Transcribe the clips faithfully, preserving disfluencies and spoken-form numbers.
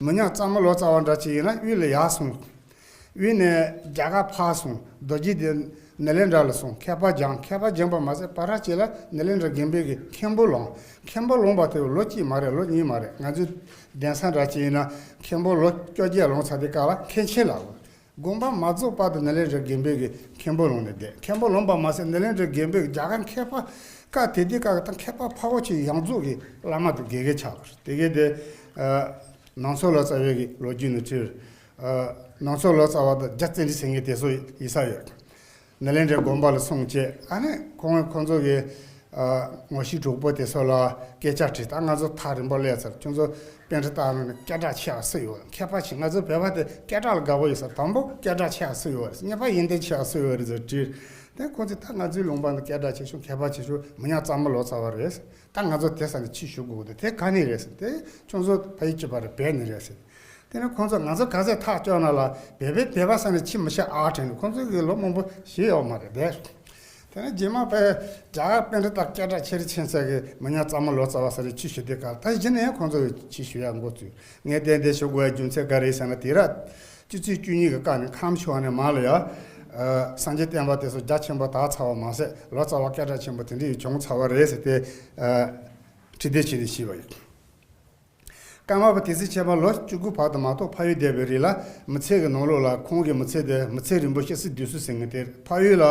མི་ཉག་གཙང་མ་ལོ་ཙཱ་བ་འདྲ་ཅིག་ཡིན་ན་དབུས་ལ་ཡར་སོང་། དབུས་ནས་རྒྱ་གར་ཕར་སོང་། རྡོ་རྗེ་གདན་ནཱ་ལེནྡྲ་ལ་སོང་། མཁས་པ་སྦྱངས། མཁས་པ་སྦྱངས་པ་མ་ཟད་བར་ཅིག་ལ་ནཱ་ལེནྡྲ་དགོན་པའི་གི་མཁན་པོ་ལོངས། མཁན་པོ་ལོངས་པ་དེ་ལོ་གཅིག་མ་རེད། ལོ་གཉིས་མ་རེད། ང་ཚོའི་གདན་ས་འདྲ་ཅིག་ཡིན་ན་མཁན་པོ་ལོ་བཅོ་བརྒྱད་ལོངས་ཚར་དུས་སྐབས་ལ་མཁན་ཆེན་ལགས། དགོངས་པ་མ་རྫོགས་བར་དུ་ནཱ་ལེནྡྲ་དགོན་པའི་གི་མཁན་པོ་ལོངས་ནས་བསྡད། མཁན་པོ་ལོངས་པ་མ་ཟད་ནཱ་ལེནྡྲ་དགོན་པའི་རྒྱ་གར་མཁས་པ་སྐབས་དེ་དུས་སྐབས་ཀྱི་ད་མཁས་པ་འཕགས་པོ་ཆེ་ཡོངས་རྫོགས་ཀྱི་བླ་མ་དང་དགེ་རྒན་ཆགས་པ་རེད། དེ་གས་དེ་ཨ་ནང་མཚོ་ལོ་ཙཱ་བའི་གི་ལོ་རྒྱུས་ནས་བྲིས། ཨ་ནང་མཚོ་ལོ་ཙཱ་བ་དང་རྒྱ་བཙན་ཁྲི་ཟེར་མཁན་དེ་ཚོ་ཡིན་ས་ཡོད། ནཱ་ལེནྡྲའི་དགོན་པ་ལ་སོང་བྱས། ཨ་ནི་ཁོང་ཁོང་ཚོ་གི་ཨ་ངོ་ཤེས་གྲོགས་པོ་དེ་ཚོ་ལ་སྐད་ཆ་དྲིས། ད་ང་ཚོ་ཐག་རིང་པོ་སླེབས་ཚར། ཁྱོད་ཚོ་པཎྜི་ཏ་ནང་ནས་སྐད་གྲགས་ཆེ་བ་སུ་ཡོད། མཁས་པ་ཆེ། ང་ཚོ་བོད་པ་དེ་སྐད་གྲགས་ལ་དགའ་པོ་ཡོད་ས། དང་པོ་སྐད་གྲགས་ཆེ་བ་སུ་ཡོད་རེད། གཉིས་པ་ཡོན་ཏན་ཆེ་བ་སུ་ཡོད་རེད་ཟེར་དྲིས། དེ་ཁོང་ཚོས་ད་ང་ཚོའི་ལུང་པ་ནས་སྐད་གྲགས་ཆེ་ཤོས་མཁས་པ་ཆེ་ཤོས་མི་ཉག་གཙང་མ་ལོ་ཙཱ་བ་རེད། ད་ང་ཚོ་དེ་ས་ནས་ཕྱིར་ཞུ་དགོས་འདུག་དེ་ག་ནས་རེད་ཟེར། དེ་ཁྱོད་ཚོ་ཕ་ཡུལ་གཅིག་པ་རེད། བོད་ནས་རེད་ཟེར། དེ་ནས་ཁོང་ཚོ་ང་ཚོ་ག་ཚད་ཐག་གཅོད་ན་ལ་བོད་པའི་བོད་པ་ས་ནས་ཕྱིར་མི་ཤེས་ཨ་དྲན་ནས་ཁོང་ཚོ་གི་ལོ་མང་པོ་ཞིག་ཡོད་མ་རེད་དེ། དེ་ནས་རྗེས་མ་པའི་རྒྱ་གར་པཎྜི་ཏ་སྐད་གྲགས་ཆེ་རུ་ཕྱིན་ས་གི་མི་ཉག་གཙང་མ་ལོ་ཙཱ་བ་ས་རེ་ཕྱིར་ཞུ་དུས་སྐབས་ད་གཞི་ནས་ཁོང་ཚོ་གི་ཕྱིར་ཞུ་ཡ་འགོ་བཙུགས། ངས་ཏན་ཏན་ཞུ་དགོས་ཡ་རྒྱུ་མཚན་ག་རེ་ཟེར་ན། དེ་ར་སྤྱི་ཚེས་བཅུ་གཉིས་ཀྱི་སྐབས་ནས་ཁམས་ཕྱོགས་ནས་མར་ལ་ཡ་ཨ་སངས་རྒྱས་བསྟན་པ་དེ་ཚོ་རྒྱ་ཆེན་པོ་དར་ཚར་བ་མ་ཟད་ལོ་ཙཱ་བ་སྐད་གྲགས་ཆེན་པོ་དེ་འདྲ་ཡི་བྱུང་ཚར་བ་རེད་ཟེར་ཏེ་ཨ་ཁྲི་སྡེ་ཆེ་ནས་ཞུས་པ་ཡིན། ཀརྨ་པ་དེ་སྲིད་ཆེན་པོ་ལོ་བཅུ་དགུ་བར་དུ་མ་གཏོགས་ཕ་ཡུལ་བསྡད་པའི་རིང་ལ་མི་ཚེ་གི་ནང་ལོགས་ལ་ཁོང་གི་མི་ཚེ་དེ་མི་ཚེ་རིང་པོ་སྐྱ་སེར་བདུད་གསུམ་ཟེར་མཁན་དེ་ཕ་ཡུལ་ལ་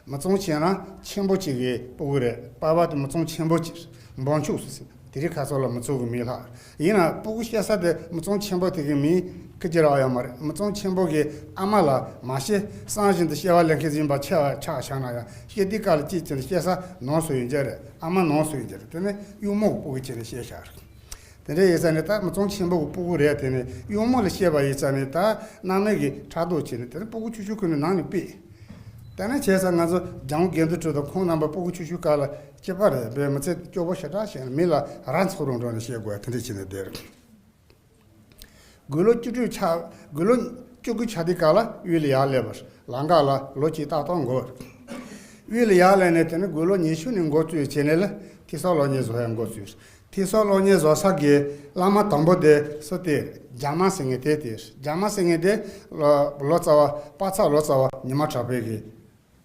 མི་ཚང་ཆེ་ན་ཆེན་པོ་གཅིག་གི་སྤུ་གུ་རེད། པ་ཕ་དེ་མི་ཚང་ཆེན་པོ་གཅིག་འབངས་ཕྱུག་སུ་ཟེར། དེ་རིང་ཁ་སང་ལ་མི་ཚང་གི་མིང་ལྷག་ཡིན་ན་སྤུ་གུ་སྐྱེ་ས་དེ་མི་ཚང་ཆེན་པོ་དེ་གི་མིང་ཁི་ཅི་རག་ཡོད་མ་རེད། མི་ཚང་ཆེན་པོ་གི་ཨ་མ་ལ་མ་ཤེས། སང་ཞིང་དུ་སྐྱེ་བ་ལེན་མཁན་ཡིན་པ་ཆགས་ཆགས་བཞག་ན་ཡང་སྐྱེ་དུས་སྐབས་ལ་སྐྱེས་ཚེ་ནས་སྐྱེ་ས་ནང་སུ་ཡིན་གྱི་རེད། ཨ་མ་ནང་སུ་ཡིན་གྱི་རེད། དེ་ནས་གཡོག་མོ་གི་སྤུ་གུ་བྱས་ནས་སྐྱེས་བཞག་རེད། དེ་འདྲ་ཡིན་ས་ནས་ད་མི་ཚང་ཆེན་པོ་གི་སྤུ་གུ་རེད། དེ་ནས་གཡོག་མོ་ལ་སྐྱེས་པ་ཡིན་ས་ནས་ད་མནའ་མའི་གི་ཕྲག་དོག་བྱས་ནས་དེ་ནས་སྤུ་གུ་ཆུང་ཆུང་ཁུར་ནས་ནང་ནས་ཕུད། དེ་ནས་བྱས་ཙང་ང་ཚོ་ལྗང་དགེ་འདུན་གྲུབ་དང་ཁོང་རྣམ་པ་སྤུ་གུ་ཆུང་ཆུང་སྐབས་ལ་སྐྱེས་པ་རེད། བས་མི་ཚེ་སྐྱོ་པོ་ཞེ་དྲག་བྱས་ནས་མི་ལ་ར་འཚོ་རུ་འགྲོ་ནས་བཤད་དགོས་དེ་འདྲ་བྱས་ནས་བསྡད་རེད། དགུང་ལོ་བཅུ་དྲུག་ཆགས། དགུང་ལོ་བཅུ་དགུ་ཆགས་དུས་སྐབས་ལ་དབུས་ལ་ཡར་སླེབས་པ་རེད། ལམ་ཁ་ལ་ལོ་གཅིག་ཏག་ཏག་འགོར། དབུས་ལ་ཡར་སླེབས་ནས་དེ་ནས་དགུང་ལོ་ཉི་ཤུ་ནས་འགོ་བཙུགས་བྱས་ནས་ལ་ཐོས་བསམ་སློབ་གཉེར་བཟོ་ཡ་འགོ་བཙུགས། ཐོས་བསམ་སློབ་གཉེར་བཟོ་ས་གི་བླ་མ་དང་པོ་དེ་སུ་སྟེ། རྒྱ་མ་ཟེར་མཁན་དེ་སྟེ། རྒྱ་མ་ཟེར་མཁན་དེ་ལོ་ལོ་ཙཱ་བ་དཔལ་ཚར་ལོ་ཙཱ་བ་ཉི་མ་གྲགས་པའི་གི་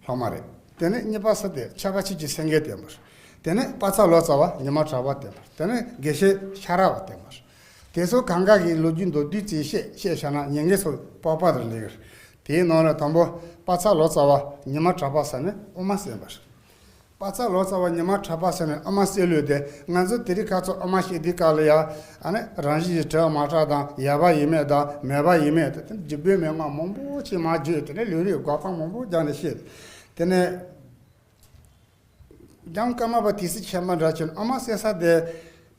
སློབ་མ་རེད། དེ་ནས་གཉིས་པ་སུ་སྟེ། ཆོས་པ་ཆོས་ཀྱི་སེང་གེ་བསྟེན་པ་རེད། དེ་ནས་དཔལ་ཚར་ལོ་ཙཱ་བ་ཉི་མ་གྲགས་པ་བསྟེན་པ་རེད། དེ་ནས་དགེ་བཤེས་ཤ་ར་བ་བསྟེན་པ་རེད། དེ་ཚོ་གང་ག་གི་ལོ་རྒྱུས་མདོར་བསྡུས་ཙམ་བཤད་བཤད་བཞག་ན་ཉན་མཁན་ཚོ་སྤོབས་པ་དང་ལེགས་རེད། དེའི་ནང་ལ་དང་པོ་དཔལ་ཚར་ལོ་ཙཱ་བ་ཉི་མ་གྲགས་པ་ཟེར་ནས་དབུ་མ་གསན་པ་རེད། དཔལ་ཚར་ལོ་ཙཱ་བ་ཉི་མ་གྲགས་པ་ཟེར་ནས་དབུ་མ་གསན་ལུགས་དེ་ང་ཚོ་དེ་རིང་ཁ་སང་དབུ་མ་བཤད་དུས་སྐབས་ལ་ཡང་ཨ་ནི་རང་བཞིན་གྱིས་གྲགས་མ་གྲགས་དང་ཡོད་པ་ཡིན་མེད་དང་མེད་པ་ཡིན་མེད་དང་དེ་རྒྱུ་དཔེ་མེད་ངག་མང་པོ་ཅིག་མར་བརྗོད། དེ་ནས་ལུང་རིགས་འགོག་པ་མང་པོ་རྒྱག་ནས་བཤད། དེ་ནས་ཡང་ཀརྨ་པ་དེ་སྲིད་ཆེན་པོ་འདྲ་བྱས་ནས་དབུ་མ་གསན་ས་དེ་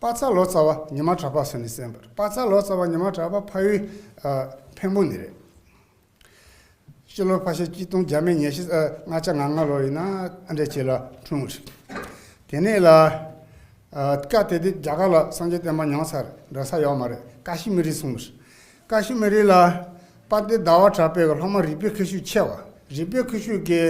དཔལ་ཚར་ལོ་ཙཱ་བ་ཉི་མ་གྲགས་པ་ཟེར་ནས་གསན་པ་རེད། དཔལ་ཚར་ལོ་ཙཱ་བ་ཉི་མ་གྲགས་པ་ཕ་ཡུལ་ཨ་འཕན་པོ་ནས་རེད། སྤྱི་ལོ་ཕལ་ཆེར་གཅིག་སྟོང་བརྒྱ་མེད་ཉི་ཤུ་ཨ་ལྔ་བརྒྱ་ང་ལྔ་ལོ་ཡིན་ན་ཨ་འདྲ་ཅིག་ལ་འཁྲུངས་རེད། དེ་ནས་ལ་ཨ་སྐབས་དེ་དུས་རྒྱ་གར་ལ་སངས་རྒྱས་བསྟན་པ་ཉམས་ཚར་འགྲོ་ས་ཡོད་མ་རེད། ཀ་ཤི་མི་རི་སོང་རེད། ཀ་ཤི་མི་རི་ལ་དཔལ་ལྡན་ཟླ་བ་གྲགས་པའི་སློབ་མ་རིག་པའི་ཁུ་བྱུག་ཆེ་བ། རིག་པའི་ཁུ་བྱུག་གི་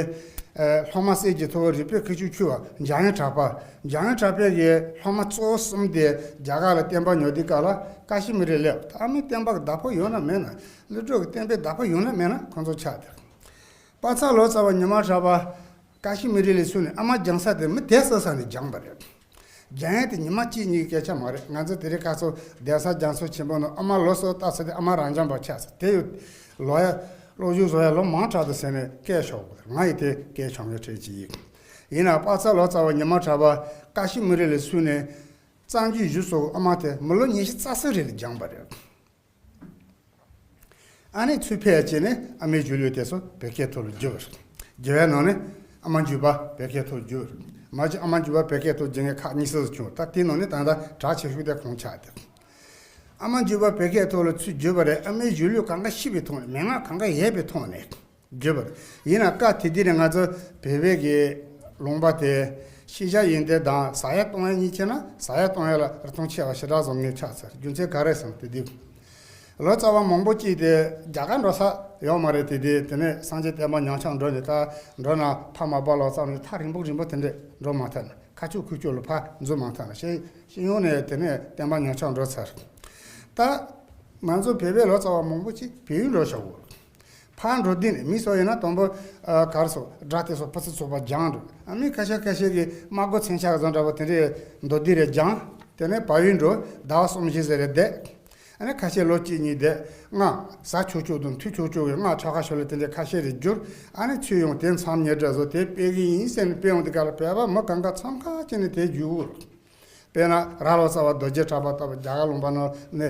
ཨ་སློབ་མ་གསེར་གྱི་ཐུབ་པ་རིག་པའི་ཁུ་བྱུག་ཆེ་བ་འཇམ་དབྱངས་གྲགས་པ། འཇམ་དབྱངས་གྲགས་པའི་གི་སློབ་མ་གཙོ་བོ་གསུམ་དེ་རྒྱ་གར་ལ་བསྟན་པ་ཉམས་དུས་སྐབས་ལ་ཀ་ཤི་མི་རི་སླེབས། ད་མི་བསྟན་པ་གི་བདག་པོ་ཡོད་ན་མེད་ན། ཀླུ་སྒྲུབ་ཀྱི་བསྟན་པའི་བདག་པོ་ཡོད་ན་མེད་ན་ཁོང་ཚོ་ཆགས་བསྡད། དཔལ་ཚར་ལོ་ཙཱ་བ་ཉི་མ་གྲགས་པ་ཀ་ཤི་མི་རི་ལ་སོང་ནས་དབུ་མ་སྦྱང་ས་དེ་མི་དེ་སོ་ས་ནས་སྦྱངས་པ་རེད། སྦྱང་ཡས་དེ་ཉི་མ་གཅིག་གཉིས་ཀྱི་སྐད་ཆ་མ་རེད། ང་ཚོ་དེ་རིང་ཁ་སང་གདན་ས་རྒྱ་མཚོ་ཆེན་པོ་ནང་དབུ་མ་ལོ་གསུམ་བལྟས་ཚར་དུས་དབུ་མ་རབ་འབྱམས་པ་ཆགས་ཚར། དེ་ཡོད་ལོ་ཡ་སློབ་སྦྱོང་བཟོ་ཡ་ལོ་མང་དྲགས་འདུག་ཟེར་ནས་སྐད་ཤོར་བ་རེད། ང་ཡི་དེ་སྐད་ཤོར་མཁན་གྲས་ཅིག་ཡིན། ཡིན་ན་དཔལ་ཚར་ལོ་ཙཱ་བ་ཉི་མ་གྲགས་པ་ཀ་ཤི་མི་རི་ལ་སོང་ནས་གཙང་རྒྱུད་བཞི་སོགས་དབུ་མ་དེ་མི་ལོ་ཉི་ཤུ་རྩ་གསུམ་རིང་ལ་སྦྱངས་པ་རེད། ཨ་ནི་ཚུར་ཕེབས་བྱས་ནས་ཨ་མའི་སྒྱུ་ལུས་དེ་ཚོ་བོད་སྐད་ཐོག་ལ་བསྒྱུར་བ་རེད། དགེ་བའི་ནང་ནས་ཨ་མ་འཇུ་པ་བོད་སྐད་ཐོག་བསྒྱུར་བ་རེད། མ་གཞི་ཨ་མ་འཇུ་པ་བོད་སྐད་ཐོག་བསྒྱུར་མཁན་ཁག་གཉིས་སུ་བྱུང་། ད་དེའི་ནང་ནས་ད་ལྟ་གྲགས་ཆེ་ཤོས་དེ་ཁོང་ཆགས་བསྡད། ཨ་མ་འཇུ་པ་བོད་སྐད་ཐོག་ལ་ཚུར་བསྒྱུར་བ་རེད། ཨ་མའི་སྒྱུ་ལུས་གང་ག་ཤེས་པའི་ཐོག་ནས། མན་ངག་གང་ག་ཡོད་པའི་ཐོག་ནས་བསྒྱུར་བ་རེད། ཡིན་ན་སྐབས་དེ་དུས་ནས་ང་ཚོ་བོད་པའི་གི་ལུང་པ་དེ་ཤེས་བྱ་ཡོན་ཏན་དང་ཟ་ཡ་བཏུང་ཡ་གཉིས་ཁྱེར་ན་ཟ་ཡ་བཏུང་ཡ་ལ་རིན་ཐང་ཆེ་བ་ཞེ་དྲག་བཟོ་མཁན་ཆགས་ཚར། རྒྱུ་མཚན་ག་རེ་ཟེར་ན་དེ་དུས་ལོ་ཙཱ་བ་མང་པོ་ཅིག་དེ་རྒྱ་གར་འགྲོ་ས་ཡོད་མ་རེད། དེ་དུས་དེ་ནས་སངས་རྒྱས་བསྟན་པ་ཉམས་ཆག་འགྲོ་ནས་ད་འགྲོ་ན་ཕ་མ་པ་ལོ་ཙཱ་ནས་ཐག་རིང་པོ་རིང་པོ་དེ་འདྲས་འགྲོ་མ་ཐུབ་ན། ཁ་ཕྱོགས་ཁུལ་ཕྱོགས་ལ་ཕར་འཛུལ་མ་ཐུབ་ན། ཤེས་ཤེས་ཡོན་ནས་དེ་ནས་བསྟན་པ་ཉམས་ཆག་འགྲོ་ཚར། ད་ ང་ཚོ་བོད་པའི་ལོ་ཙཱ་བ་མང་པོ་ཅིག་བལ་ཡུལ་འགྲོ་བཞག་གོ། ཕར་འགྲོ་དུས་ནས་མི་ཚོ་ཡིན་ན་དང་པོ་ཨ་གར་སོགས་སྒྲ་དེ་ཚོ་ཕར་ཚུར་ཚུགས་པ་སྦྱངས་འགྲོ། ཨ་མི་ཁ་ཤས་ཁ་ཤས་ཀྱིས་སྨྲ་སྒོ་ཚན་ཆགས་བཟོ་འདྲ་པོ་དེ་འདྲའི་མདོ་སྡེ་རེ་སྦྱངས། དེ་ནས་བལ་ཡུལ་འགྲོ་ཟླ་བ་གསུམ་བཞི་ཟེར་རེ་བསྡད། ཨ་ནི་ཁ་ཤས་ལོ་གཅིག་གཉིས་བསྡད། སྔགས་ཟ་ཆོག་ཆོག་དང་འཐུང་ཆོག་ཆོག་གི་སྔགས་ཆོ་ག་ཞུ་ལ་དེ་འདྲའི་ཁ་ཤས་རེ་བསྒྱུར། ཨ་ནི་ཚུར་ཡོང་དེ་མཚམས་ཉེར་བསྒྲགས་བཟོ་དེ་སྤེལ་གི་ཡིན་ཟེར་ནས་སྤེལ་ཡོང་དུས་སྐབས་ལ་བོད་པ་མི་གང་ག་མཚམས་ཁ་ཅིག་ནས་དེ་བརྒྱུད་འོ། དཔེར་ན་ར་ལོ་ཙཱ་བ་རྡོ་རྗེ་གྲགས་པ་ལྟ་བུ་རྒྱ་གར་ལུང་པ་ནང་ནས་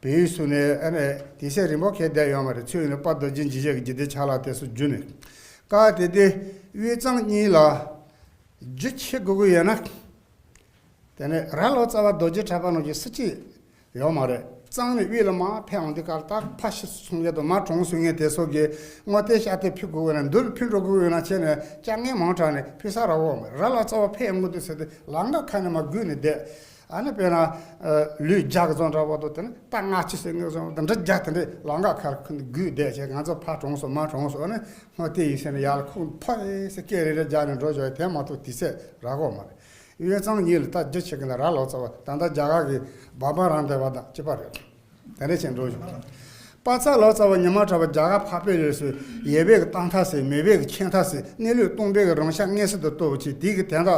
བལ་ཡུལ་ཚུར་ནས་ཨ་ནི་དེ་ཚེ་རིང་པོ་ཁས་བསྡད་ཡོད་མ་རེད། ཚུར་ཡོང་ནས་དཔལ་རྡོ་རྗེ་འཇིགས་བྱེད་ཀྱི་རྒྱུད་སྡེ་ཆ་ལག་དེ་ཚོ་བརྒྱུད་ནས། སྐབས་དེ་དུས་དབུས་གཙང་གཉིས་ལ་རྒྱུ་ཆེ་དགོས་ཀྱི་ཡོད་ན། དེ་ནས་ར་ལོ་ཙཱ་བ་རྡོ་རྗེ་གྲགས་པ་ནང་བཞིན་སུ་གཅིག་ཡོད་མ་རེད། གཙང་ནས་དབུས་ལ་མར་ཕེབས་འོང་དུས་སྐབས་ལ་ད་ཕ་ཤི་སོང་མཁན་དང་མ་གྲོངས་སོང་མཁན་དེ་ཚོ་གིས་དངོས་དེ་ཤ་དེ་ཕུལ་དགོས་ཀྱི་ན། འདི་ལ་ཕུལ་འགྲོ་དགོས་ཀྱི་ན་བྱས་ནས་དཀའ་ངལ་མང་དྲགས་ནས་ཕུལ་ས་རག་གི་མ་རེད། ར་ལོ་ཙཱ་བ་ཕེབས་འོང་དུས་ཟེར་དུས་ལམ་ཁ་ཁ་ནས་མར་བརྒྱུད་ནས་བསྡད། ཨ་ནི་དཔེར་ན་ལུས་རྒྱགས་བཟོ་འདྲ་པོ་དང་དེ་ནས་ད་སྔ་ཕྱི་ཟེར་ངོས་བཟུང་དང་འདྲ་རྒྱགས་དེ་འདྲས་ལམ་ཁ་ཁར་ཁུ་བརྒྱུད་བསྡད་བྱས། ང་ཚོ་ཕ་གྲོངས་སོང་མ་གྲོངས་སོང་ཨ་ནི་དངོས་དེ་ཡིན་ཟེར་ནས་ཡར་ལ་ཁུག་ཕ་ཨེ་ཟེར་སྐད་རེ་རེ་རྒྱག་ནས་འགྲོ་བཞག་དེ་མ་གཏོགས་དུས་ཚོད་རག་གི་མ་རེད། དབུས་གཙང་གཉིས་ལ་ད་རྒྱུ་ཆེ་གི་ན་ར་ལོ་ཙཱ་བ་ད་ལྟ་རྒྱ་གར་གྱི་བ་བ་རང་བདེ་བ་དང་གཅིག་པ་རེད། དེ་འདྲ་བྱས་འགྲོ་བཞིན་པ། པ་ཚ་ལོ་ཙཱ་བ་ཉི་མ་གྲགས་པ་རྒྱ་གར་འཕགས་པའི་ལུགས་སུ་ཡོད་པའི་གི་སྟོང་ཐ་ཟེར་མེད་པའི་གི་ཆེན་ཐ་ཟེར་གནས་ལུགས་སྟོང་པའི་གི་རང་ཤར་མངོན་སུམ་དུ་རྟོགས་པ་ཅིག་དེའི་གི་དོན་དག་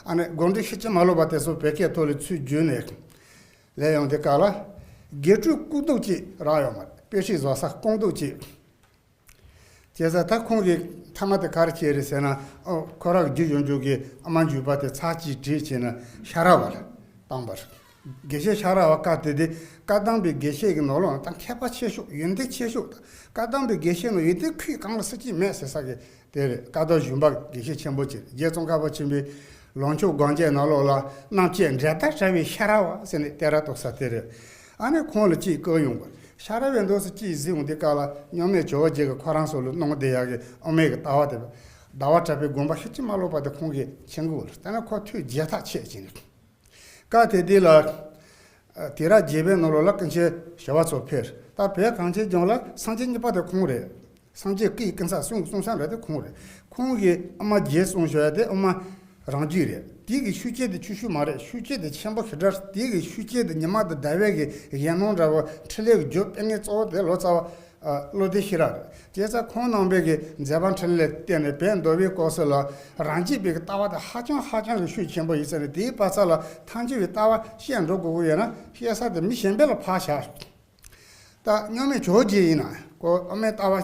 ཨ་ནི་དགོངས་འགྲེལ་ཤེར་ཕྱིན་མ་ལོག་པ་དེ་ཚོ་བོད་སྐད་ཐོག་ལ་ཚུར་བསྒྱུར་ནས་ལས་ཡོང་དེ་ག་ལ་དགེ་ཕྲུག་སྐུ་གདུགས་ཅིག་རག་ཡོད་མ་རེད། དཔེ་ཁྲིད་བཟོ་ས་སྐུ་གདུགས་ཅིག་བྱས་ཙང་ད་ཁོང་གི་མཐའ་མ་དེ་ག་རེ་བྱས་རེད་ཟེར་ན། ཨོ་ཁོ་རང་གི་རྒྱུ་ཡོང་རྒྱུ་གི་ཨ་མ་འཇུས་པ་དེ་ཚར་གཅིག་བྲིས་བྱས་ན་ཤ་ར་བ་ལ་བཏང་པ་རེད། དགེ་བཤེས་ཤ་ར་བ་བཀའ་དེ་དེ་བཀའ་གདམས་པའི་དགེ་བཤེས་ཀྱི་ནང་ལོགས་ད་མཁས་པ་ཆེ་ཤོས་ཡོན་ཏན་ཆེ་ཤོས་དང་བཀའ་གདམས་པའི་དགེ་བཤེས་ནང་ཡོན་ཏན་ཁུལ་གང་ལ་སུ་གཅིག་མེད་ཟེར་ས་གི་དེ་རེད། བཀའ་གདམས་ཞུན་པ་དགེ་བཤེས་ཆེན་པོ་ཅིག་རྗེ་ཙོང་ཁ་པ་ཆེན་པོའི་ལོངས་སྤྱོད་སྒོམ་བརྒྱད་ནང་ལོགས་ལ་རྣམ་བཅད་འགྲན་ཟླ་བྲལ་བའི་ཤ་ར་བ་ཟེར་ནས་གཏད་ར་གཏོགས་ས་དེ་རེད། ཨ་ནི་ཁོང་ལ་གཅིག་བསྐུར་ཡོང་དགོས། ཤ་ར་བའི་འདུག་སེ་གཅིག་གཟིགས་འོང་དུས་སྐབས་ལ་མཉམ་མེད་ཇོ་བོ་རྗེ་གིས་ཁོ་རང་ཚོ་ལ་གནང་བསྡད་ཡག་གི་དབུ་མའི་གི་ལྟ་བ་དེ་ཟླ་བ་གྲགས་པའི་དགོངས་པ་ཤེར་ཕྱིན་མ་ལོག་པ་དེ་ཁོང་གིས་མཁྱེན་གི་ཡོད་རེད། ད་ནི་ཁོ་ཐུགས་དགྱེས་ཐག་ཆོད་ཅིང་རེད། སྐབས་དེ་དུས་ལ་ཨ་དུས་རབས་བརྒྱད་པའི་ནང་ལོགས་ལ་ཀུན་མཁྱེན་ཞི་བ་འཚོ་ཕེབས། ད་བོད་གངས་ཅན་ལྗོངས་ལ་སངས་རྒྱས་གཉིས་པ་དེ་ཁོང་རེད། སངས་རྒྱས་ཀྱི་ཀུན་ས་གསུང་གསུང་ས་འདྲ་དེ་ཁོང་རེད། ཁོང་གིས་དབུ་མ་རྒྱས་གསུངས་བཞག་ཡ་དེ་དབུ་མ་རང་རྒྱུད་རེད། དེ་གི་ཤུགས་རྐྱེན་དེ་ཆུང་ཤོས་མ་རེད། ཤུགས་རྐྱེན་དེ་ཆེན་པོ་ཞེ་དྲག་དེ་གི་ཤུགས་རྐྱེན་དེ་ཉི་མ་དང་ཟླ་བའི་གི་ཡན་ལག་འདྲ་བོ་འཕྲིན་ལས་ཀྱི་རྒྱུ་སྤེལ་མཁན་གཙོ་བོ་དེ་ལོ་ཙཱ་བ་ཨ་བློ་ལྡན་ཤེས་རབ་རེད། བྱས་ཙང་ཁོང་རྣམ་པའི་གི་མཛད་པ་འཕྲིན་ལས་བརྟེན་ནས་བོད་མདོ་དབུས་ཀོང་ས་ལ་རང་རྒྱུད་པའི་གི་ལྟ་བ་དེ་ཧ་ཅང་ཧ་ཅང་གི་ཤུགས་ཆེན་པོ་ཡིན་ཟེར་ནས། དེའི་བར་ས་ལ་ཐལ་འགྱུར་བའི་ལྟ་བ་བཤད་འགྲོ་དགོས་ཀྱི་ཡོད་ན་བཤད་ས་དེ་མི་གཞན་པ་ལ་ཕར་བཞག་ད་མཉམ་མེད་ཇོ་བོ་རྗེ་ཡིན་ན་ཁོ་དབུ་མའི་ལྟ་བ་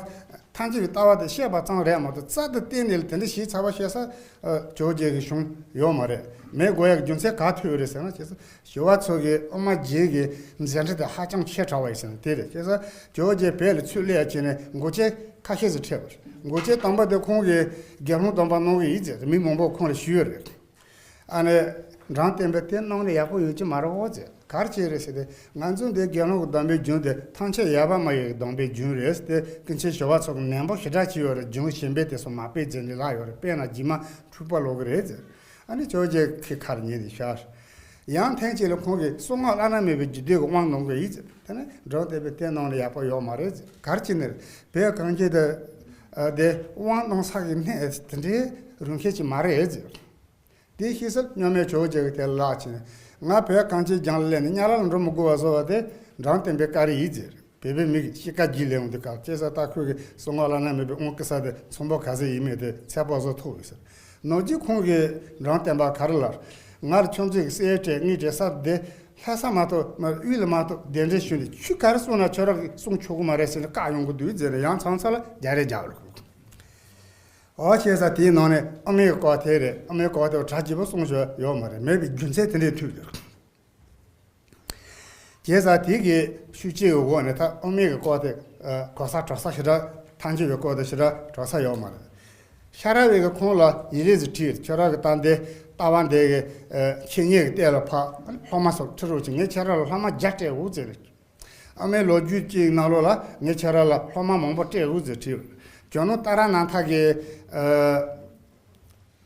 ཐལ་འགྱུར་བའི་ལྟ་བ་དེ་བཤད་པ་ཙམ་རེད་མ་གཏོགས་རྩ་དང་གཏན་ནས་དེ་འདྲ་ཞིབ་ཚགས་པ་བཤད་ས་ཨ་ཇོ་བོ་རྗེ་གི་གཞུང་ཡོད་མ་རེད། མེད་དགོས་ཡག་རྒྱུ་མཚན་ག་ཐུག་ཡོད་རེད་ཟེར་ན། བྱས་ཙང་ཞི་བ་འཚོ་གི་དབུ་མ་རྒྱས་ཀྱི་མཛད་འཕྲིན་དེ་ཧ་ཅང་ཆེ་དྲགས་པ་ཡིན་ཟེར་ན་དེ་རེད། བྱས་ཙང་ཇོ་བོ་རྗེ་བོད་ལ་ཚུར་སླེབས་ཡ་བྱས་ནས་འགོག་རྐྱེན་ཁ་ཤས་ཤིག་འཕྲད་པ་རེད། འགོག་རྐྱེན་དང་པོ་དེ་ཁོང་གིས་དགེ་སློང་སྡོམ་པ་གནང་གི་ཡིན་ཟེར་མི་མང་པོ་ཁོང་ལ་ཞུས་ཡོད་རེད། ཨ་ནི་འབྲོམ་སྟོན་པས་དེ་གནང་ན་ཡག་པོ་ཡོད་ཀྱི་མ་རེད་འོ་ཟེར། ག་རེ་བྱས་རེད་ཟེར་ཏེ། ང་ཚོ་འདི་དགེ་སློང་གི་སྡོམ་པའི་རྒྱུན་དེ་ཐམས་ཅད་ཡོད་པར་སྨྲ་བའི་སྡོམ་པའི་རྒྱུན་རེད་ཟེར་ཏེ། ཀུན་མཁྱེན་ཞི་བ་འཚོ་གིས་ནན་པོ་ཞེ་དྲག་བྱས་ཡོད་རེད། རྒྱུན་གཞན་པའི་དེ་ཚོ་མ་སྤེལ་ཟེར་ནས་ལབ་ཡོད་རེད། སྤེལ་ན་རྗེས་མ་འཁྲུག་པ་ལོག་གི་རེད་ཟེར། ཨ་ནི་ཇོ་བོ་རྗེ་ཁོའི་ཁ་ལ་ཉན་ནས་བཞག་ཡང་ཐེངས་གཅིག་ལ་ཁོང་གིས་གསང་སྔགས་བླ་ན་མེད་པའི་རྒྱུད་སྡེ་གི་དབང་གནང་གི་ཡིན་ཟེར། དེ་ནས་འབྲོམ་སྟོན་པས་དེ་གནང་ན་ཡག་པོ་ཡོད་མ་རེད་ཟེར། ག་རེ་བྱས་ནས་རེད། བོད་གངས་ཅན་དུ་དེ་དབང་གནང་ས་གི་གནས་དེ་འདྲའི་རིན་ཆེན་ཅིག་མ་རེད་ཟེར། དེ་ཤེས་ཚེ་མཉམ་མེད་ཇོ་བོ་རྗེ་གིས་དེ་ལ་ལབ་བྱས་ནས། ང་བོད་གངས་ཅན་ལྗོངས་ལ་སླེབས་ནས་དམྱལ་བ་ལ་འགྲོ་མི་དགོས་པ་བཟོ་བ་དེ་འབྲོམ་སྟོན་པའི་བཀའ་དྲིན་ཡིན་ཟེར། བོད་པའི་མི་གིས་གཤིས་ཀ་བརྗེ་སླེབས་འོང་དུས་སྐབས། བྱས་ཙང་ད་ཁོས་གསང་སྔགས་བླ་ན་མེད་པའི་དབང་བསྐུར་ས་དེ་ཚོང་པ་ག་ཚོད་ཡིན་མིན་དེ་ཚོད་དཔག་བཟོ་ཐུབ་ཡོད་ཟེར། ནམ་རྒྱུན་ཁོང་གིས་འབྲོམ་སྟོན་པར་ག་རེ་ལབ། ང་ལ་ཁྱོད་ཚོས་གསེར་སྤྲད་དངུལ་སྤྲད་ས་དེ་ལྷ་ས་མ་གཏོགས་མ་དབུས་ལ་མ་གཏོགས་གདན་འདྲེན་ཞུས་ནས། ཁྱོད་ག་རེ་གསུངས་ན་ཁྱོད་རང་གིས་གསུང་ཆོག་གི་མ་རེད་ཟེར་ནས་བཀག་ཡོང་གི་འདུག་ཟེར་ནས་ཡང་མཚམས་མཚམས་ལ་རྒྱག་རེས་རྒྱག་ལ། འོ་བྱས་ཙང་དེའི་ནང་ནས་དབུ་མའི་སྐོར་དེ་རེད། དབུ་མའི་སྐོར་དེ་གྲ་རྒྱས་པོ་གསུངས་བཞག་ཡོད་མ་རེད། མེད་པའི་རྒྱུ་མཚན་དེ་འདྲས་ཐུག་ཡོད། བྱས་ཙང་དེ་གི་ཤུགས་རྐྱེན་གྱི་འོག་ནས་ད་དབུ་མའི་གི་སྐོར་དེ་ཨ་གོ་ས་གྲགས་ས་ཞེ་དྲག་ཐལ་འགྱུར་བའི་སྐོར་དེ་ཞེ་དྲག་གྲགས་ས་ཡོད་མ་རེད། ཤ་ར་བས་གི་ཁོང་ལ་ཡི་གེ་ཟིག་བྲིས། ཁྱོད་རང་གི་ད་འདི་ལྟ་བ་འདི་གི་ཨ་འཆད་ཉན་གི་ལྟས་ལ་ཕར་སློབ་མ་སོགས་ཁྲིད་རོགས་བྱེད། ངས་ཁྱེད་རང་ལ་སློབ་མ་བརྒྱ་སྤྲད་འོ་ཟེར། ཨ་མའི་ལོ་རྒྱུས་ཀྱི་ནང་ལོགས་ལ་ངས་ཁྱེད་རང་ལ་སློབ་མ་མང་པོ་སྤྲད་འོ་ཟེར་བྲིས། ཇོ་ནང་ཏཱ་ར་ནཱ་ཐ་གི་ཨ་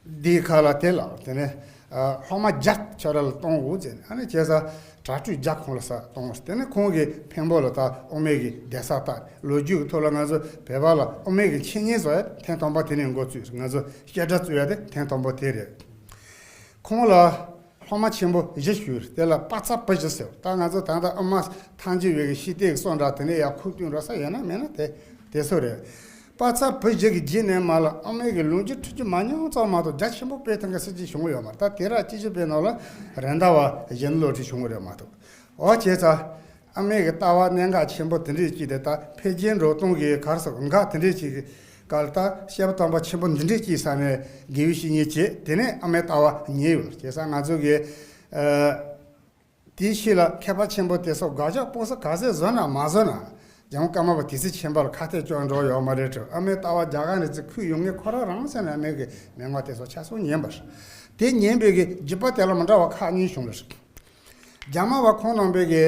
འདིའི་ཁ་ལ་དེ་ལ་དེ་ནས་ཨ་སློབ་མ་བརྒྱ་ཁྱེད་རང་ལ་གཏོང་འོ་ཟེར། ཨ་ནི་བྱས་ཙང་གྲྭ་ཕྲུག་བརྒྱ་ཁོང་ལ་ས་གཏོང་། དེ་ནས་ཁོང་གིས་འཕན་པོ་ལ་ད་དབུ་མའི་གི་གདན་ས་བཏབ། ལོ་རྒྱུས་ཀྱི་ཐོག་ལ་ང་ཚོ་བོད་པ་ལ་དབུ་མའི་གི་འཆད་ཉན་བཟོ་ཡ་ཐེངས་དང་པོ་དེ་ནས་འགོ་བཙུགས། ང་ཚོ་བཤད་གྲྭ་བཙུགས་ཡ་དེ་ཐེངས་དང་པོ་དེ་རེད། ཁོང་ལ་ ལྷག་མ་ཆེན་པོ་བཞི་ཞུས། དེ་ལ་པ་ཚ་བུ་བཞི་ཟེར། ད་ང་ཚོ་ད་ལྟ་ཨ་མ་ཐང་ཅིག་བའི་གི་ཤི་སྟེགས་སོགས་འདྲ་དེ་ནས་ཡར་ཁུག་བཏོན་རོགས་ས་ཡོད་ན་མེད་ན་དེ་དེ་ཚོ་རེད། པ་ཚ་བུ་བཞི་གི་རྗེས་ནས་མ་ལ་ཨ་མའི་གི་ལོ་རྒྱུས་འཁྲུལ་རྒྱུ་མ་མྱོང་ཙམ་མ་གཏོགས་རྒྱ་ཆེན་པོ་དཔེ་ཐང་གི་སྲིད་ཇུས་བྱུང་ཡོད་མ་རེད། ད་དེ་ར་སྤྱི་ཁྱབ་པའི་ནང་ལ་རེད་མདའ་བ་གཞན་བློ་ཁྲིད་བྱུང་བ་རེད་མ་གཏོགས། འོ་བྱས་ཙང་ཨ་མའི་གི་ལྟ་བ་གནད་འགག་ཆེན་པོ་དེ་འདྲས་ཅིག་དེ་ད་འཕེལ་རྒྱས་འགྲོ་སྟངས་ཀྱི་གར་སོགས་འགག་དེ་འདྲས་ཅིག་གི་གལ་ཏེ་བཤད་པ་དམ་པ་ཆེན་པོ་འདི་འདྲས་ཀྱི་ས་ནས་དགེ་བའི་བཤེས་གཉེན་བྱས། དེ་ནས་ཨ་མའི་ལྟ་བ་ཉན་ཡོད། བྱས་ཙང་ང་ཚོ་གི་ཨ་དེའི་ཤུལ་ལ་མཁས་པ་ཆེན་པོ་དེ་ཚོ་དགག་བཞག་སྤོང་ས་ག་ཚད་བཟོ་ན་མ་བཟོ་ན་རྒྱལ་དབང་ཀརྨ་པ་དུས་ཚོད་ཆེན་པོ་ལ་ཁ་གཏད་གཅོག་འགྲོ་ཡོད་མ་རེད་དྲ། ཨ་མའི་ལྟ་བ་རྒྱ་གར་ནས་ཚུར་ཁུར་ཡོང་མཁན་ཁོ་རང་རང་ཟེར་ན་ཨ་མའི་གི་མན་ངག་དེ་ཚོ་ཆ་ཚང་ཉན་པ་རེད། དེ་ཉན་པའི་གི་རྒྱུད་པ་དེ་ལ་མི་འདྲ་བ་ཁག་གཉིས་བྱུང་བ་རེད། རྒྱ་དམར་བ་ཁོང་རྣམ་པས་གི་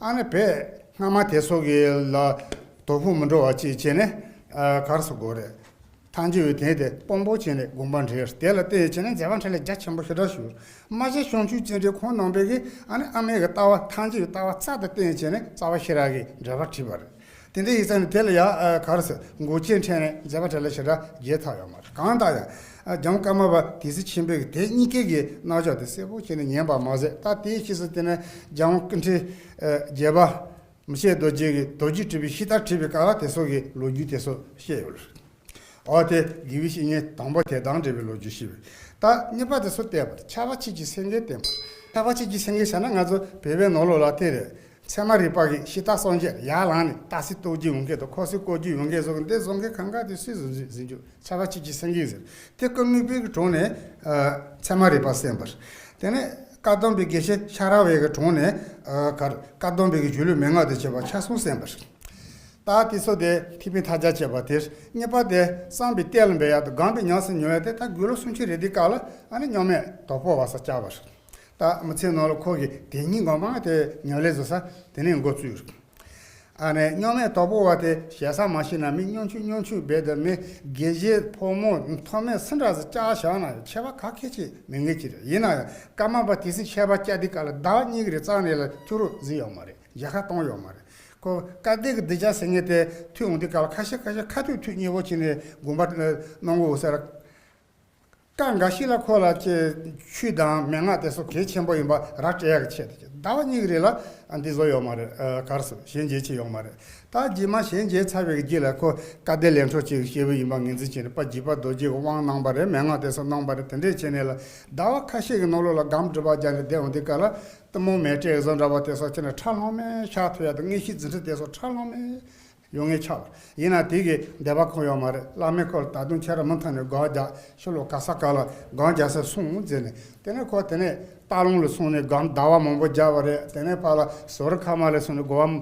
ཨ་ནི་བོད་སྔ་མ་དེ་ཚོ་གི་ལ་དོ་ཕོག་མི་འགྲོ་བ་ཅིག་བྱས་ནས་ཨ་གར་སོགས་དགོས་རེད། ཐང་ཅིག་བའི་དེ་དེ་དཔང་པོ་བྱས་ནས་དགོངས་པ་འགྲེལ། དེ་ལ་བརྟེན་བྱས་ནས་མཛད་པ་འཕྲིན་ལས་རྒྱ་ཆེན་པོ་ཞེ་དྲག་ཞུ། རྨ་བྱ་བྱང་ཆུབ་ཅན་འདྲའི་ཁོང་རྣམ་པས་གི་ཨ་ནི་ཨ་མའི་གི་ལྟ་བ་ཐང་ཅིག་བའི་ལྟ་བ་རྩ་དང་བརྟེན་བྱས་ནས་རྩ་བ་ཤེས་རབ་ཀྱི་འགྲེལ་པ་བྲིས་པ་རེད། དེ་འདྲ་ཡིན་ཙང་ནི་དེ་ལ་ཡང་ཨ་གར་སོགས་མགོ་ཅན་ཕྲན་ནས་མཛད་པ་འཕྲིན་ལས་ཞེ་དྲག་རྒྱས་ཐག་ཡོད་མ་རེད། གང་ལྟར་ཡང་ཨ་རྒྱལ་དམར་ཀརྨ་པ་དེ་སྲིད་ཆེན་པོའི་གི་དེ་གཉིས་ཀའི་གི་རྣམ་གཞག་དེ་གསལ་པོ་བྱས་ནས་ཉན་པ་མ་ཟད། ད་དེའི་ཕྱིས་སུ་དེ་ནས་རྒྱལ་དབང་ཀུན་ཁྲན་ཨ་བརྒྱད་པ་མི་ཤེས་རྡོ་རྗེ་གི་རྡོ་རྗེ་དྲིལ་བུའི་ཤིང་རྟ་བྲིས་པའི་སྐབས་ལ་དེ་ཚོ་གི་ལོ་རྒྱུས་དེ་ཚོ་བཤད་ཡོད་རེད། འོ་དེ་དགེ་བའི་བཤེས་གཉེན་དང་པོ་དེ་དང་འབྲེལ་བའི་ལོ་རྒྱུས་ཤིག་རེད། ད་གཉིས་པ་དེ་ཚོ་བསྟན་པ་ཆར་པ་ཆུ་སྐྱེས་སེང་གེ་བསྟན་པ། ཆར་པ་ཆུ་སྐྱེས་སེང་གེ་ཟེར་ན་ང་ཚོ་བོད་པའི་ནང་ལོགས་ལ་དེ་རེད། ཚད་མ་རིག་པ་གི་ཤིང་རྟ་གསུམ་བརྒྱད་ཡར་ལངས་ནས་རྟ་སྲིད་གཏོད་རྒྱུ་ཡོང་མཁན་དང་འཁོར་སྲིད་བསྐོར་རྒྱུ་ཡོང་མཁན་སོགས་ཀྱི་འདི་བཟོ་མཁན་གང་ག་དེ་སུས་བཟོ་བཟོ་བཟོ་རྒྱུ། ཆར་པ་ཆུ་སྐྱེས་སེང་གེ་ཟེར། དེ་སྐུ་དངོས་པོའི་གི་དྲུང་ནས་ཨ་ཚད་མ་རིག་པ་གསན་པ་རེད། དེ་ནས་བཀའ་གདམས་པའི་དགེ་བཤེས་ཤ་ར་བའི་གི་དྲུང་ནས་ཨ་གར་བཀའ་གདམས་པའི་གི་གཞུང་ལུགས་མན་ངག་དང་བཅས་པ་ཆ་གསུམ་གསན་པ་རེད། ད་དེ་ཚོ་དེ་ཐེག་པའི་མཐའ་རྒྱ་བཅས་པ་དེ། གཉིས་པ་དེ་བསམ་པའི་གཏེར་ལ་འབེབས་ཡག་དང་སྒོམ་པའི་ཉམས་སུ་མྱོང་ཡག་དེ་ད་དགུང་ལོ་སུམ་ཅུ་རེ་དེ་སྐབས་ལ་ཨ་ནི་མཉམ་མེད་དྭགས་པོ་བ་ས་བཅར་བ་རེད། ད་མི་ཚེ་ནང་ལ་ཁོ་གིས་དེ་ཉིད་སྒོམ་པ་དེ་ཉམས་ལེན་བཟོ་ས་དེ་ནས་འགོ་བཙུགས་རེད། ཨ་ནི་མཉམ་མེད་དྭགས་པོ་བ་དེ་ཞེ་ས་མ་ཤེས་ན་མི་སྙོམ་ཆུང་སྙོམ་ཆུང་བས་དང་མི་དགེ་བཤེས་ཕོ་མོ་མཐོ་དམན་སུ་འདྲ་ཟིག་བཅར་བཞག་ན་ཡང་ཁྱད་པར་ག་གེ་ཅིག་མེད་མཁན་ཅིག་རེད། ཡིན་ན་ཡང་ཀརྨ་པ་དེ་སྲིད་ཆད་པ་བཅད་དེ་སྐབས་ལ་ཟླ་བ་གཉིས་ཀྱི་རིང་རྩ་ནས་ལ་ཐུགས་རོགས་གཟིགས་ཡོད་མ་རེད། མཇལ་ཁ་བཏང་ཡོད་མ་རེད། ཁོ་བཀའ་གདམས་ཀྱི་གདུལ་བྱ་ཟེར་མཁན་དེ་ཐུག་འོང་དུས་སྐབས་ལ་ཁ་ཤས་ཁ་ཤས་ཁ་ཐུག་ཐུག་མཉེས་པོ་བྱས་ནས་དགོངས་པ་གནང་དགོས་ཟེར། སྐབས་འགའ་ཞིག་ལ་ཁོ་ལ་ཆེ་ཆོས་དང་མན་ངག་དེ་ཚོ་གལ་ཆེན་པོ་ཡིན་པ་ར་སྤྲད་ཡག་གི་ཆེད་དུ་ཟླ་བ་གཉིས་ཀྱི་རིང་ལ་འདི་བཟོ་ཡོད་མ་རེད། གར་སོགས་གཞན་བརྗེད་ཆེ་ཡོད་མ་རེད། ད་རྗེས་མ་གཞན་བརྗེད་ཚར་བའི་རྗེས་ལ་ཁོ་བཀའ་གདམས་ལན་འཕྲོ་གཅིག་བཤད་པ་ཡིན་པ་ངོས་འཛིན་བྱས་ནས་དཔལ་འཇིགས་པ་རྡོ་རྗེ་གི་དབང་གནང་པ་རེད། མན་ངག་དེ་ཚོ་གནང་པ་རེད། དེ་འདྲས་བྱས་ནས་ལ་ཟླ་བ་ཁ་ཤས་ཀྱི་ནང་ལོགས་ལ་སྒོམ་སྒྲུབ་པ་སྦྱར་ནས་བསྡད་འོང་དུས་སྐབས་ལ། གཏི་མུག་མེ་སྤྲེལ་བཟོ་འདྲ་བ་དེ་ཚོ་ཁྱེད་ནས་ཁྲ་ལྷང་མེ་ཤར་ཐུབ་ཡ་དང་། མངོན་ཤེས་རྫུ་འཕྲུལ་དེ་ཚོ་ཁྲ་ལྷང་མེ་ཡོང་ངེས་ཆགས་པ་ཡིན་ན། དེ་གི་འདོད་པ་ཁོང་ཡོད་མ་རེད། བླ་མས་ཁོ་ལ་ད་དུང་ཁྱེད་རང་མུ་མཐུད་ནས་སྒོམ་རྒྱག་ཕྱི་ལོ་ག་ས་ག་ལ་སྒོམ་རྒྱག་ས་སོང་ཟེར་ནས། དེ་ནས་ཁོ་དེ་ནས་སྟག་ལུང་ལ་སོང་ནས་སྒོམ་ཟླ་བ་མང་པོ་རྒྱབ་པ་རེད། དེ་ནས་ཕར་ལ་ཟུར་ཁ་མ་ལ་སོང་ནས་སྒོམ་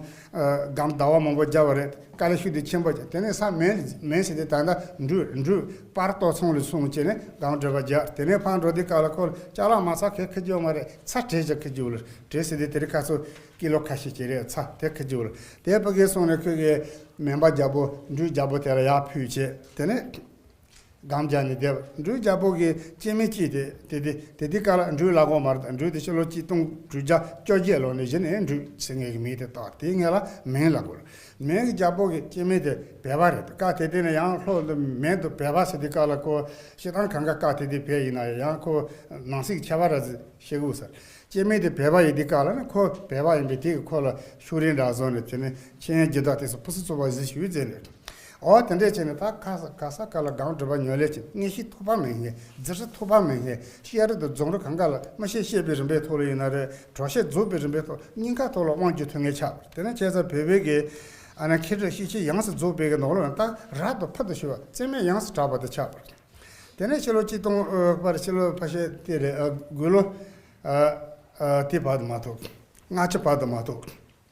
སྒོམ་ཟླ་བ་མང་པོ་རྒྱབ་པ་རེད། དཀའ་ལས་ཤུགས་དེ་ཆེན་པོ་བྱས། དེ་ནས་ས་མེད་མེད་ཟེར་ཏེ་ད་ལྟ་འབྲུ་འབྲུ་པར་ཏོ་ཚང་ལ་སོང་བྱས་ནས་སྒོམ་སྒྲུབ་པ་རྒྱག་དེ་ནས་ཕར་འགྲོ་དུས་སྐབས་ལ་ཁོ་ལ་ཅ་ལག་མ་ཚང་ཁེ་ཁི་རྒྱུ་མ་རེད། ཚྭ་བྲེས་ཅིག་ཁི་རྒྱུ་ལ་བྲེས་ཟེར་ཏེ་དེ་རིང་ཁ་སང་ཀི་ལོ་ཁ་ཤས་ཅིག་རེད། ཚྭ་དེ་ཁི་རྒྱུ་ལ་དེ་ཕ་གིར་སོང་ནས་ཁོས་གི་མེ་འབར་རྒྱལ་པོ་འབྲུ་རྒྱལ་པོ་དེ་ལ་ཡར་ཕུལ་བྱས། དེ་ནས་སྒོམ་རྒྱག་ནས་བསྡད་པ། འབྲུ་རྒྱལ་པོ་གི་སྐྱེ་དམན་གཅིག་དེ་དེ་དེ་དེ་དུས་སྐབས་ལ་འབྲུ་ལ་གོ་མ་རེད། འབྲུ་དེ་ཕྱི་ལོ་གཅིག་སྟོང་དྲུག་བརྒྱ་བཅོ་བརྒྱད་ལོ་ནས་གཞི་ནས་འབྲུ་ཟེར་མཁན་གྱི་མིང་དེ་བཏགས། དེའི་སྔོན་ལ་མེ་ལ་གོ་ལ། མེ་གི་རྒྱལ་པོ་གི་སྐྱེ་དམན་དེ་བལ་པ་རེད། སྐབས་དེ་དུས་ནས་ཡང་ལྷོ་ལ་མེ་དང་བལ་པ་ཟེར་དུས་སྐབས་ལ་ཁོ་ཤི་སྟངས་གང་ག་སྐབས་དེ་དུས་བལ་ཡིན་ན་ཡང་ཁོ་ནང་གསེས་ཀྱི་ཁྱད་པར་ར་ཟིག་ཤེས་དགོས་ཟེར། སྐྱེ་དམན་དེ་བལ་པ་ཡིན་དུས་སྐབས་ལ་ནི་ཁོ་བལ་པ་ཡིན་པས་དེ་གི་ཁོ་ལ་ཤུགས་རིང་འདྲ་བཟོ་ནས་དེ་ནས་ཆེན་རྒྱུད་དག་དེ་ཚོ་ཕུན་སུམ་ཚོགས་པ་ཟིག་ཞུས་ཟེར་ནས། འོ་དེ་འདྲས་བྱས་ནས་ད་ག་ས་ག་ས་ག་ལ་སྒོམ་སྒྲུབ་པ་ཉམས་ལེན་བྱས། མངོན་ཤེས་ཐོགས་པ་མེད་མཁན། རྫུ་འཕྲུལ་ཐོགས་པ་མེད་མཁན། བཤད་རིགས་དང་རྫོགས་རིམ་གང་ག་ལ་མི་ཤེས་བཤད་པའི་རིམ་པའི་ཐོག་ལ་ཡིན་ན་རེད། གྲོགས་བཤད་རྫོགས་པའི་རིམ་པའི་ཐོག་གཉིས་ཀ་ཐོག་ལ་དབང་བསྒྱུར་ཐུབ་མཁན་ཆགས་པ་རེད། དེ་ནས་བྱས་ཙང་བོད་པའི་གི་ཨ་ནི་མཁས་གྲུབ་ཤེས་བྱའི་ཡོངས་སུ་རྫོགས་པའི་གི་ནང་ལོགས་ན་ད་རབ་ཏུ་ཕུལ་དུ་ཞུགས་པ་རྩེ་མོ་ཡོངས་སུ་གྲགས་པ་དེ་ཆགས་པ་རེད། དེ་ནས་ཕྱི་ལོ་གཅིག་སྟོང་ཨ་པར་ཕྱི་ལོ་ཕལ་ཆེར་དེ་རེད། ཨ་དགུང་ལོ་ཨ་ཨ་དེ་བར་དུ་མ་ཐུག་ལྔ་བཅུ་བར་དུ་མ་ཐུག་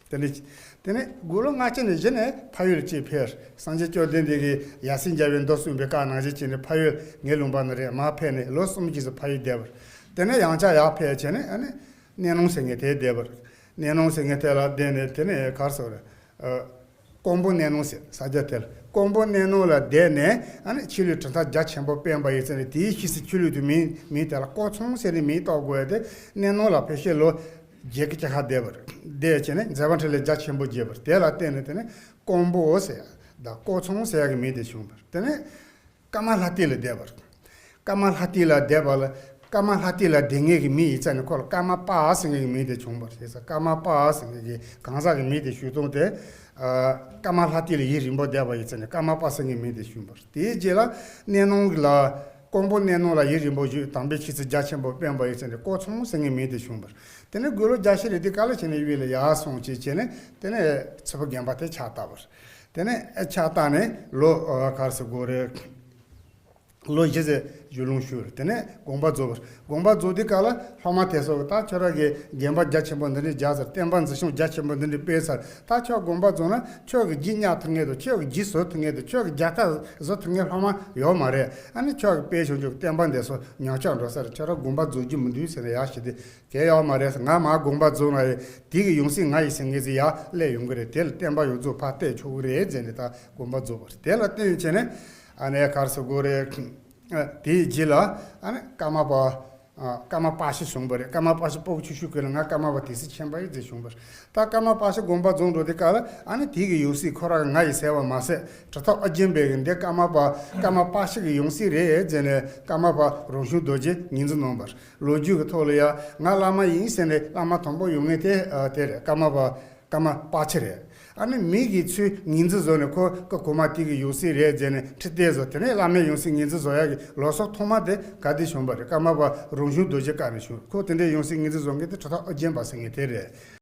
དེ་ནས་དེ་ནས་དགུང་ལོ་ལྔ་བཅུ་ནས་གཞི་ནས་ཕ་ཡུལ་གཅིག་ཕེབས། སངས་རྒྱས་བཅོམ་ལྡན་འདས་ཀྱིས་ཡབ་སྲས་མཇལ་བའི་མདོ་གསུངས་པའི་བཀའ་ནང་བཞིན་བྱས་ནས་ཕ་ཡུལ་ངའི་ལུང་པ་ནས་རེད། མར་ཕེབས་ནས་ལོ་གསུམ་རྗེས་སུ་ཕ་ཡུལ་བསྡད་པ་རེད། དེ་ནས་ཡང་བསྐྱར་ཡར་ཕེབས་བྱས་ནས་ཨ་ནི་གནས་སྣང་ཟེར་མཁན་དེར་བསྡད་པ་རེད། གནས་སྣང་ཟེར་མཁན་དེ་ལ་བསྡད་ནས་དེ་ནས་གར་སོང་རེད། ཨ། ཀོང་པོ་གནས་སྣང་ཟེར་ས་ཆ་དེ་ལ་ཀོང་པོ་གནས་སྣང་ལ་བསྡད་ནས་ཨ་ནི་ཆོས་ལུགས་གྲུབ་མཐའ་རྒྱ་ཆེན་པོ་སྤེལ་བ་ཡིན་ཟེར་ནས། དེའི་ཕྱིས་སུ་ཆོས་ལུགས་དེ་མིང་མིང་དེ་ལ་ཀོ་ཚང་ཟེར་ནས་མིང་བཏགས་དགོས་ཡ་དེ། གནས་སྣང་ལ་ཕལ་ཆེར་ལོ་བརྒྱད་ཀྱི་ལྕགས་ཁ་བསྡད་པ་རེད། བསྡད་བྱས་ནས་མཛད་པ་འཕྲིན་ལས་རྒྱ་ཆེན་པོ་རྒྱས་པ་རེད། དེ་ལ་བརྟེན་ནས་དེ་ནས་ཀོང་པོ་ཟེར་ཡ་དང་ཀོ་ཚང་ཟེར་ཡ་གི་མིང་དེ་བྱུང་བ་རེད། དེ་ནས་ཀརྨ་ལྷ་བསྟན་ལ་བསྡད་པ་རེད། ཀརྨ་ལྷ་བསྟན་ལ་བསྡད་པ་ལ་ ཀརྨ་ལྷ་བསྟན་ལ་བསྡད་མཁན་གྱི་མི་ཡིན་ཙང་ནི་ཁོ་ལ་ཀརྨ་པ་ཟེར་མཁན་གྱི་མིང་དེ་བྱུང་བ་རེད། ཀརྨ་པ་ཟེར་མཁན་གྱི་གང་ཟག་གི་མིང་དེ་ཞུ་སྟངས་དེ། ཨ། ཀརྨ་ལྷ་བསྟན་ལ་ཡིད་རིང་པོ་བསྡད་པ་ཡིན་ཙང་ནི་ཀརྨ་པ་ཟེར་མཁན་མིང་དེ་བྱུང་བ་རེད། དེའི་རྗེས་ལ་གནས་ནང་ལ་ཀོང་པོ་གནས་ནང་ལ་ཡིད་རིང་པོ་བཞུགས། དམ་པའི་ཆོས་ཚུལ་རྒྱ་ཆེན་པོ་སྤེལ་བ་ཡིན་ཙང་ནི་ཀོ་ཚང་ཟེར་མཁན་མིང་དེ་བྱུང་བ་རེད། དེ་ནས་དགུང་ལོ་བརྒྱད་ཅུ་རེ་དེ་ག་ལ་བྱས་ནས་དབུས་ལ་ཡར་སོང་བྱས་བྱས་ནས། དེ་ནས་ཚེ་ཕུ་དགོན་པ་དེ་ཕྱག་བཏབ་པ་རེད། དེ་ནས་ཕྱག་བཏབ་ནས་ལོ། ཨ། ག་རེ་ཟེར་དགོས་རེད། ལོ་བཞི་ཙམ་བཞུགས་ལུང་ཞུས་རེད། དེ་ནས་དགོངས་པ་རྫོགས་པ་རེད། དགོངས་པ་རྫོགས་དུས་སྐབས་ལ་སློབ་མ་དེ་ཚོ་གིས་ད་ཁྱོད་རང་གིས་དགོན་པ་རྒྱ་ཆེན་པོ་འདི་འདྲ་རྒྱག་ཚར། བསྟན་པ་འཛིན་སྐྱོང་རྒྱ་ཆེན་པོ་འདི་འདྲ་སྤེལ་ཚར། ད་ཁྱོད་དགོངས་པ་རྫོགས་ན་ཁྱོད་ཀྱིས་རྒྱུ་གཉེར་ཐུབ་མཁན་དང་། ཁྱོད་ཀྱིས་རྒྱུ་བཟོ་ཐུབ་མཁན་དང་། ཁྱོད་ཀྱིས་རྒྱལ་ཁབ་བཟོ་ཐུབ་མཁན་སློབ་མ་ཡོད་མ་རེད། ཨ་ནི་ཁྱོད་ཀྱིས་སྤེལ་བྱུང་ཆོག་བསྟན་པ་འདི་ཚོ་ཉམས་ཆག་འགྲོ་ས་རེད། ཁྱོད་རང་དགོངས་པ་རྫོགས་རྒྱུ་མི་འདུག་ཟེར་ནས་ཡར་ཞུས་དུས། དེ་ཡོད་མ་རེད། ང་མར་དགོངས་པ་རྫོགས་ན་ཡང་དེ་གི་ཡང་སྲིད་ང་ཡིས་ཟིན་ངེས་ཟིན་ཡར་སླེབས་ཡོང་གི་རེད། དེ་ལ་བསྟན་པ་ཡོངས་རྫོགས་ཕར་གཏད་ཆོག་གི་རེད་ཟེར་ནས་ད་དགོངས་པ་རྫོགས་པ་རེད། དེ་ལ་བརྟེན་བྱས་ནས་ཨ་ནི་ག་རེ་ཟེར་དགོས་རེད། ཨ། དེའི་རྗེས་ལ་ཨ་ནི་ཀརྨ་པ། ཨ། ཀརྨ་པ་ཤི་བྱུང་བ་རེད། ཀརྨ་པ་ཤི་སྤོ་བོ་ཆུང་ཤོས་ཀྱི་ལ་ང་ཀརྨ་པ་དེ་སྲིད་ཆེན་པོ་ཡིན་ཟེར་བྱུང་བ་རེད། ད་ཀརྨ་པ་ཤི་དགོངས་པ་རྫོགས་འགྲོ་དུས་སྐབས་ལ་ཨ་ནི་དེ་གི་ཡང་སྲིད་ཁོ་རང་གིས་ང་ཡིས་ཟེར་བ་མ་ཟད། གྲུབ་ཐོབ་ཨ་རྒྱན་པས་ཀྱིས་འདི་ཀརྨ་པ། ཀརྨ་པ་ཤི་གི་ཡང་སྲིད་རེད་ཟེར་ནས་ཀརྨ་པ་རང་བྱུང་རྡོ་རྗེ་ངོས་འཛིན་གནང་བ་རེད། ལོ་རྒྱུས་ཀྱི་ཐོག་ལ་ཡང་ང་བླ་མ་ཡིན་ཟེར་ནས་བླ་མ་དང་པོ་ཡོང་མཁན་དེ། ཨ། དེ་རེད། ཀརྨ་པ། ཀརྨ་པ་ཤི་རེད། ཨ་ནི་མི་གིས་ཚུར་ངོས་འཛིན་བཟོས་ནས་ཁོ་ཀ་གོང་མ་དེ་གི་ཡང་སྲིད་རེད་ཟེར་ནས་ཁྲི་སྟེགས་བཟོ། དེ་ནས་བླ་མའི་ཡང་སྲིད་ངོས་འཛིན་བཟོ་ཡག་གི་ལོ་སོགས་ཐོག་མ་དེ་ག་དུས་བྱུང་བ་རེད། ཀརྨ་པ་རང་བྱུང་རྡོ་རྗེ་སྐབས་ནས་བྱུང་། ཁོ་དེ་འདྲའི་ཡང་སྲིད་ངོས་འཛིན་བཟོ་མཁན་དེ་གྲུབ་ཐོབ་ཨ་རྒྱན་པ་ཟེར་མཁན་དེ་རེད།